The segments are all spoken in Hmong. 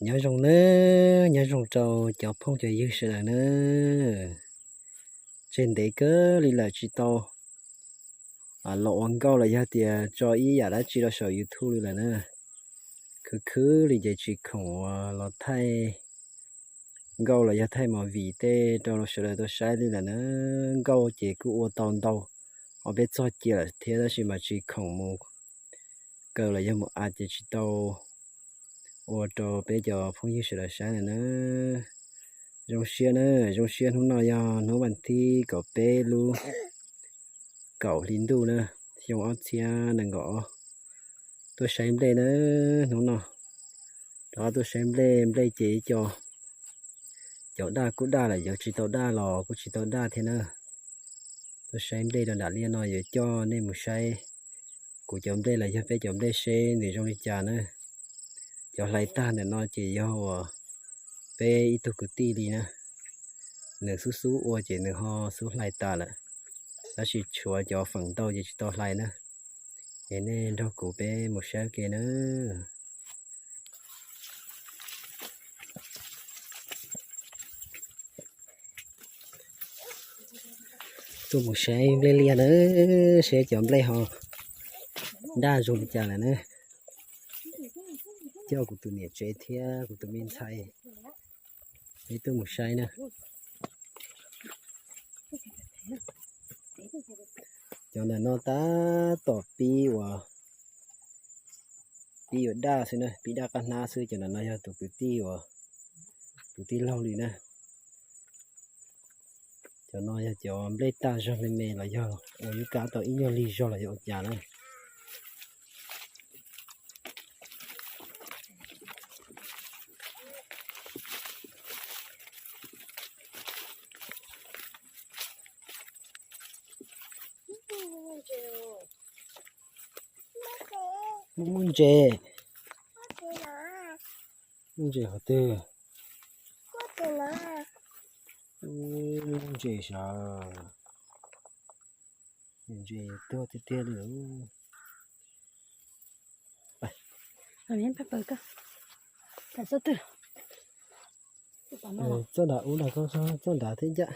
Nyob zoo nawb, nyob zoo rau cov phooj cov ywg sawv daws nawb. Tseg ntev kawg li lawm tsis tau los ua nkauj los yog tias tso ib yam dab tsi rau saum YouTube li lawm na. Khwv khwv li ces tsis khoom uas los thaij nkauj los yog thaij movie tej rau sawv daws tau saib li lawm na. Nkauj ces kuj ua tau ntau ob peb txoj cia lawm thiab tab sis mas tsis khoom mus kaw los yog mus a ces tsis tau ua rau peb cov phooj ywg sawv daws saib lawm na. Zoo siab na, zoo siab hnub no yog hnub vas thib kaum peb lub kaum hli ntuj na, xyoo ob txhiab nees nkaum ob. Tuaj saib nplej na, hnub no rov qab tuaj saib nplej, nplej ces ib co, cov daj kuj daj lawm, cov tsis tau daj los kuj tsis tau daj thiab na. Tuaj saib nplej rau nram liaj no yuav coj nej mus saib kuv cov nplej los yog peb cov nplej seb nws zoo li cas na. Cov hlais tag ntawm no ces yog uas peb ib tug kwv tij li na, nws xub xub ua ces nws ho xub hlais tas lawm, tab sis tshuav cov feem ntau ces tsis tau hlais na. Es nej nrog kuv peb mus saib ke na. Tuaj mus saib nplej liaj na, saib cov nplej ho daj zoo li cas lawm na. Coj kuv tus niam tsev thiab kuv tus me ntxhais peb tuaj mus saib na. Cov ntawm no tab tom pib uas, pib yuav daj xwb na, pib daj qab hnab xwb. Cov ntawm no yog tus kwv tij uas, tus tij laug li na. Cov no yog cov nplej tag zog me me los yog ua lub kab tau ib nyuag lig zog los yog ua cas na. Muaj ntses, muaj ntses qhov twg? Ntses sav, ntses tuag tiag tiag li. Txoj nram ub na, txoj nrad thiab ncaj.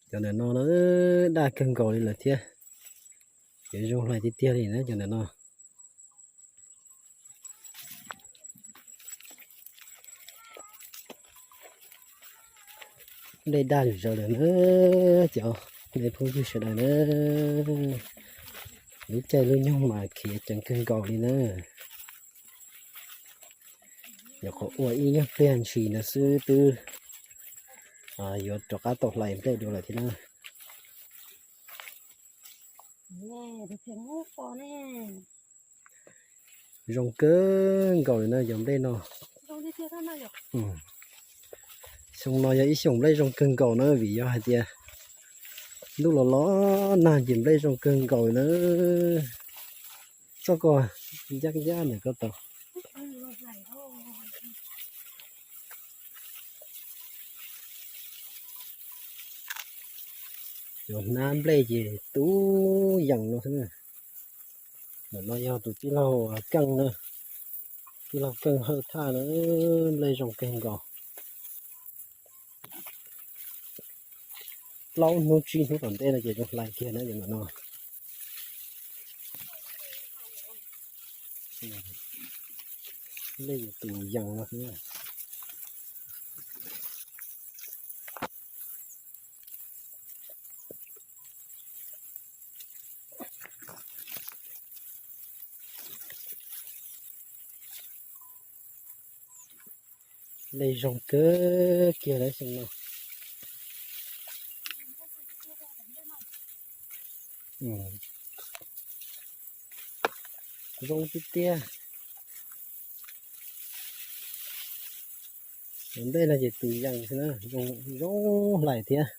Cov ntawm no na, daj kawg nkaus li lawm thiab. Yuav zoo hlais tiag tiag li na cov ntawm no. Nplej daj zom zaws lawm na, cov nej phooj ywg sawv daws na. Lub caij lub nyoog mas khiav ceev kawg nkaus li na. Nyuam qhuav ua ib nyuag pliag ntshis no xwb twb yuav rov qab tau hlais nplej dua lawm thiab na. Zoo kawg nkaus li na cov nplej no. Xyoo no yog ib xyoos nplej zoo kawg nkaus na vim yog hais tias ntuj los los nag ces nplej zoo kawg nkaus li na. Txoj ko ncaj ncaj ntawm ko tau. Cov hnab nplej ces tub yees no xwb. Ntawm no yog tus tij laug Keej na, tij laug Keej Hawj Thaj na, nplej zoo kawg nkaus. Plaub hnub tsib hnub tom ntej no ces zoo hlais kiag na cov ntawm no. Nplej tus yees no xwb. Nplej zoo kawg kiag lawm xyoo no. Zoo tiag tiag. Nplej no ces tus yees xwb na, zoo hlais thiab.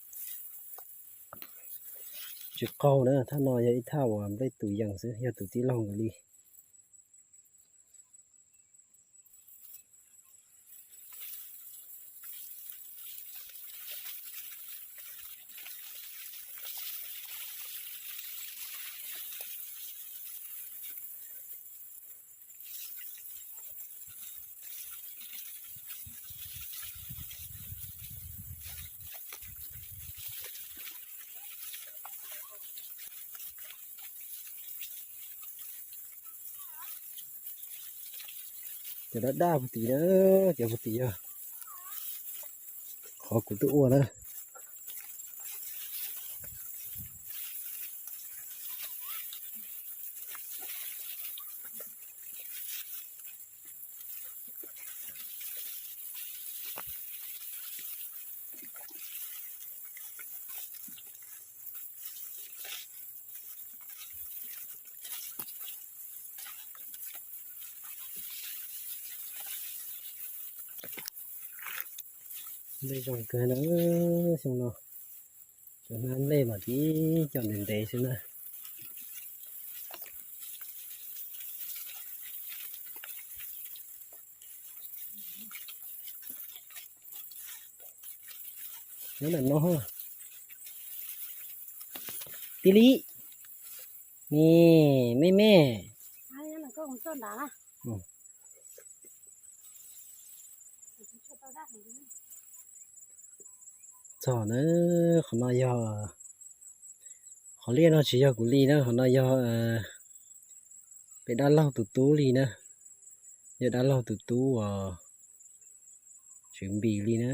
Tsis qaug na, thaj no yog ib thaj uas nplej tus yees xwb, yog tus tij laug nkawd li. Cov daj daj puag tim na, cov puag tim yog qhov kuv twb ua na. Nplej zoo kawg na, xyoo no cov hnab nplej mas tib co ntev ntev xwb na. Nyob ntawm no, Tij Li, ne, me me. Txog na, qhov no yog, qhov liaj no tsis yog kuv li na, qhov no yog peb dab laug tus tub li na, yog dab laug tus tub uas Tswv Npis li na,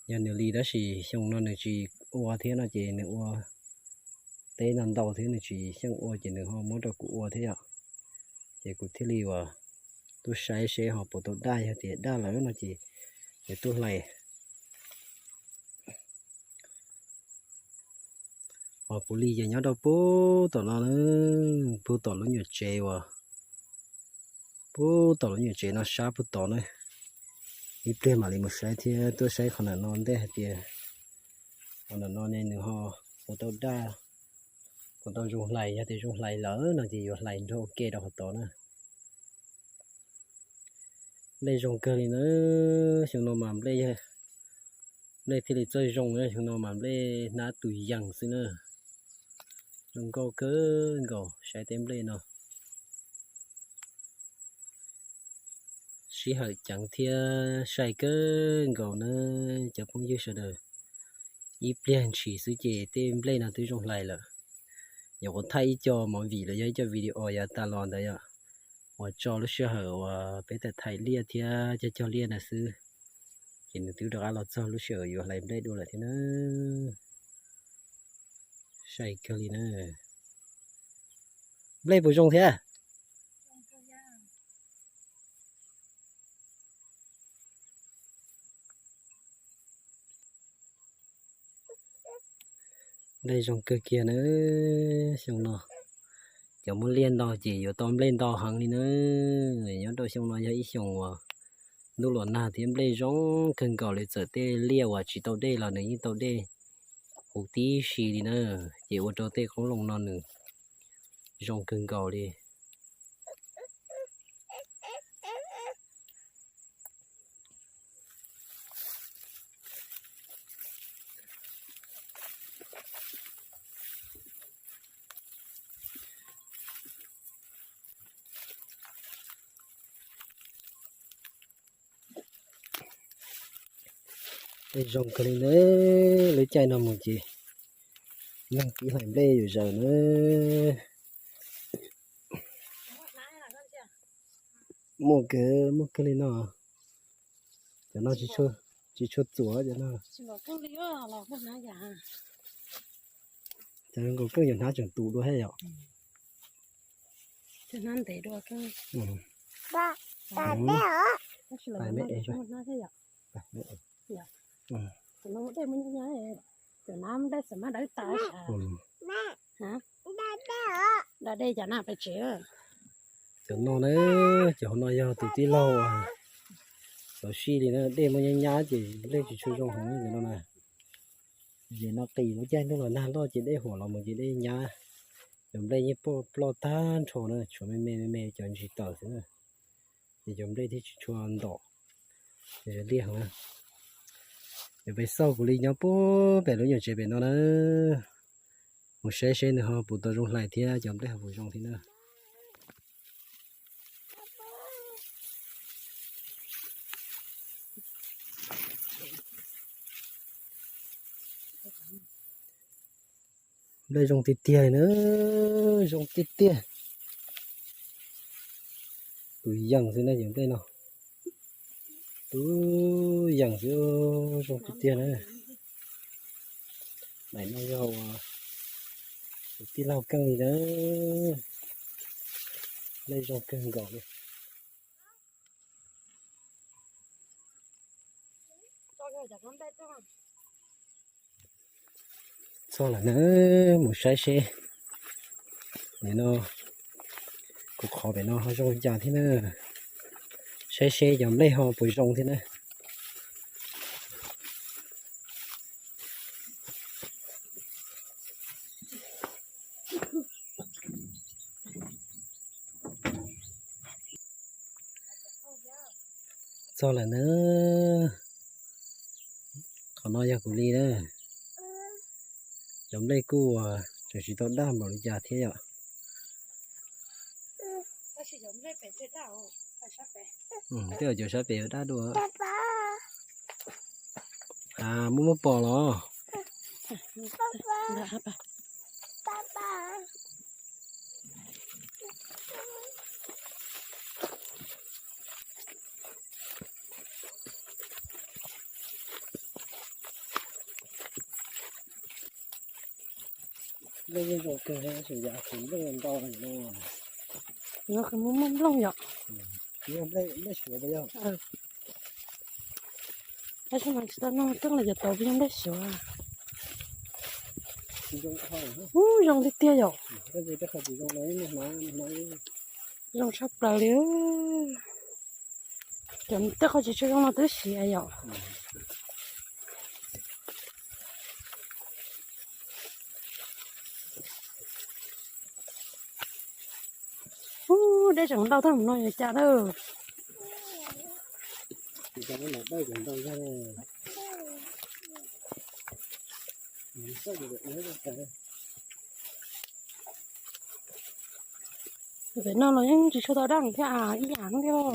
yog nws li tab sis xyoo no nws tsis ua thiab no ces nws ua teb no ntau thiab nws tsis xyeej ua ces nws ho muab rau kuv ua thiab yom. Ces kuv thiaj li uas tuaj saib seb ho puas tau daj, yog tias daj lawm no ces yuav tuaj hlais. Ho puav leej yog nyob rau puag tom no, puag tom lub nyuam tsev uas, puag tom lub nyuam tsev no sab puag tod na. Ib pliag mam li mus saib thiab tuaj saib qhov ntawm no ntej hais tias qhov ntawm no ne nws ho puas tau daj, puas tau zoo hlais, yog tias zoo hlais lawm no ces yuav hlais nrog ua ke rau qhov tod na. Nplej zoo kawg li na, xyoo no mas nplej, nplej thiaj li txawj zoo na, xyoo no mas nplej hnab tus yees xwb na. Zoo nkauj kawg nkaus saib tej nplej no. Sij hawm ceev thiab sai kawg nkaus na cov phooj ywg sawv daws. Ib pliag ntshis xwb ces tej nplej no twb zoo hlais lawm. Nyuam qhuav thaij ib co movie los yog ib co video yav tas los ntawd yom, uas tso lub sij hawm uas peb tawm thaij liaj thiab cog cog liaj ntawd xwb, ces nws twb rov qab los txog lub sij hawm yuav hlais nplej dua lawm thiab na. Sai kawg li na. Nplej puas zoo thiab? Nplej zoo kawg kiag na. Xyoo no cov muaj liaj ntau ces yuav tau nplej ntau heev li na. Nyob rau xyoo no yog ib xyoo uas ntuj los nag thiab nplej zoo kawg nkaus li, txawm tej liaj uas tsis tau dej los nws yeej tau dej huv tib si li na, ces ua rau tej qoob loo no nws zoo kawg nkaus li. Nplej zoo kawg li na, lub caij no mus ces neeg pib hlais nplej yuav zaws na. Muaj kawg, muaj kawg li no. Cov no tsis tshua txuam cov no. Cov nkaus keej yuav hnab tseem tus dua thiab yom. Da dej cas na peb tsev. Cov no na, cov no yog tus tij laug uas txawv sij li na, dej muaj nyab nyab ces nplej tsis tshua zoo heev cov no na. Ces no qis lub caij ntuj los nag loj ces dej huam los mus ces dej nyab, cov nplej yeej ploj tag nrho na, tshuav me me me me cov ntsis tawm xwb na. Ces cov nplej thiaj tsis tshua ntom, ces liaj heev na. Ces peb xauj kuv li nyob puag pem lub nyuam tsev pem no na, mus saib seb nws ho puas tau zoo hlais thiab cov nplej ho puas zoo thiab na. Nplej zoo tiag tiag na, zoo tiag tiag. Tus yees xwb na cov nplej no. Tus yees xwb, zoo tiag tiag na. Daim no yog tus tij laug keej li na. Nplej zoo kawg nkaus li. Txog lawm na, mus saib seb. Nim no kuv qhov pem no ho zoo li cas thiab na. Saib seb cov nplej ho puas zoo thiab na. Txog lawm na. Qhov no yog kuv li na. Cov nplej kuj tseem tsis tau daj npaum li cas thiab yom. Tej zaum cov sab pem yuav daj dua. A, muaj muaj pos los. Nplej yeej zoo kawg, tab sis yav kuv nplej ntau no. Nplej muaj muaj nplooj yom. Nplej suav puas yog? Tab sis mas tsis tau noj rooj los yuav tau nplej suav. Ub, zoo tiag tiag yom. Zoo tshaj plaws li. Cov tej qhov tsis tshua zoo no twb siav yom. Ub, dej tseem ntau tag no yuav cas na. Pem no los yeej tsis tshua tau daj thiab, ib yam thiab.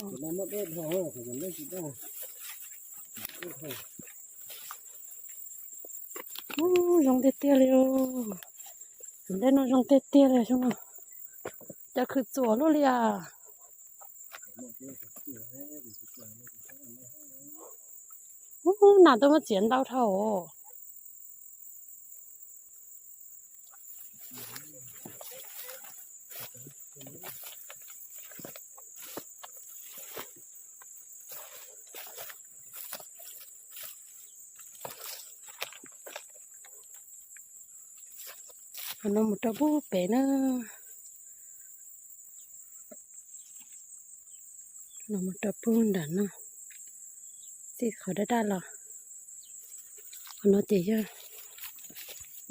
Ub, zoo tiag tiag li. Tus nplej no zoo tiag tiag li xyoo no. Cas khwv txuam luaj li as. Ub, nas tuaj muab txiav ntau dhau. Qhov no mus rau pub pem na. Los mus rau pub nram no, txij qhov daj daj los. Qhov no ces yog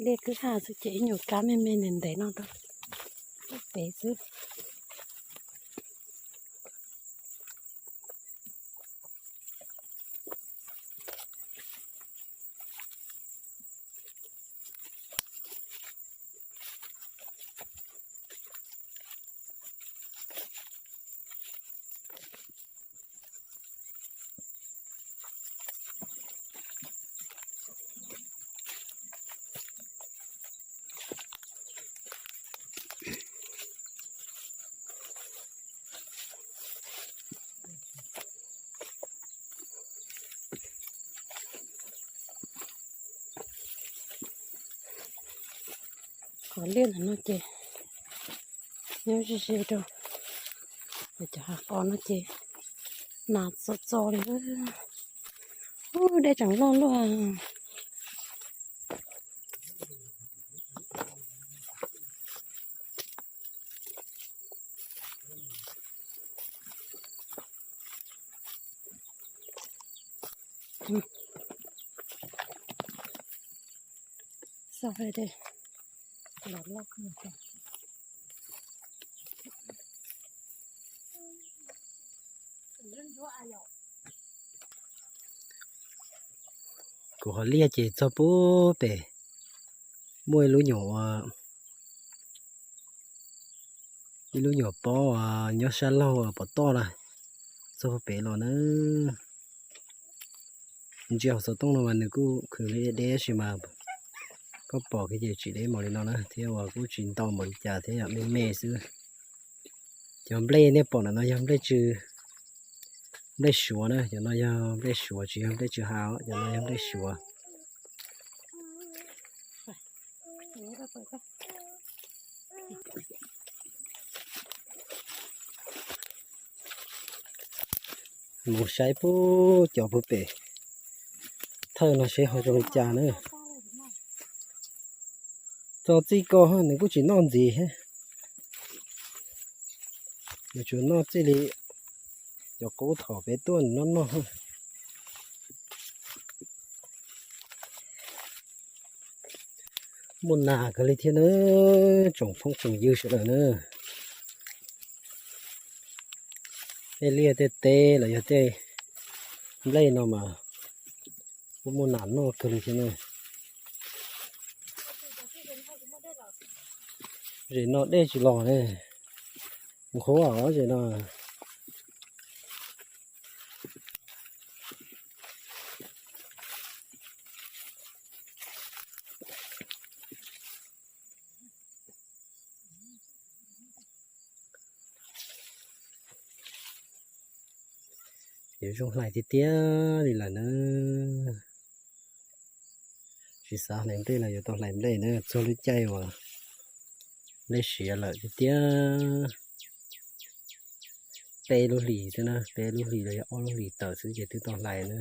dej kwj ha xwb ces ib nyuag kab me me ntev ntev no rau pub pem xwb. Qhov liaj ntawm no ces nyob ze ze rau, cov hav qos no ces nas txo txo li. Ub, dej tseem loj luaj. Kuv qhov liaj ces txog pub pem, muaj ib lub nyuam, ib lub nyuam pob nyob sab laug pov toj na, txog pem los na. Ntsia hauv xov tooj no mas nws kuj khwv li deb deb sis mas koj pom kiag ces tsis deb npaum li no na, thiab uas kuj tsis ntau npaum li cas thiab, yog me me xwb. Cov nplej nej pom ntawm no yog nplej tsw, nplej suav na, cov no yog nplej suav tsis yog nplej tsw ha, cov no yog nplej suav. Mus saib puag cov puag pem thawj no seb ho zoo li cas na. Txog txij ko nws kuj tsis noj ntxiv thiab. Nws tsuas noj txij li cov qub thaum peb tuaj nws noj noj. Muaj nas kawg li thiab na, tsoom phooj tsoom ywg sawv daws na. Tej liaj tej teb los yog tej nplej no mas kuj muaj nas noj kawg li thiab na. Zem no dej tsis los ne, nqhuab os zem no. Yuav zoo hlais tiag tiag li lawm na. Tsis xav hlais nplej los yuav tau hlais nplej na, txog lub caij uas nplej siav lawm tiag tiag. Peb lub hlis xwb na, peb lub hlis los yog ob lub hlis tawm xwb ces twb tau hlais na.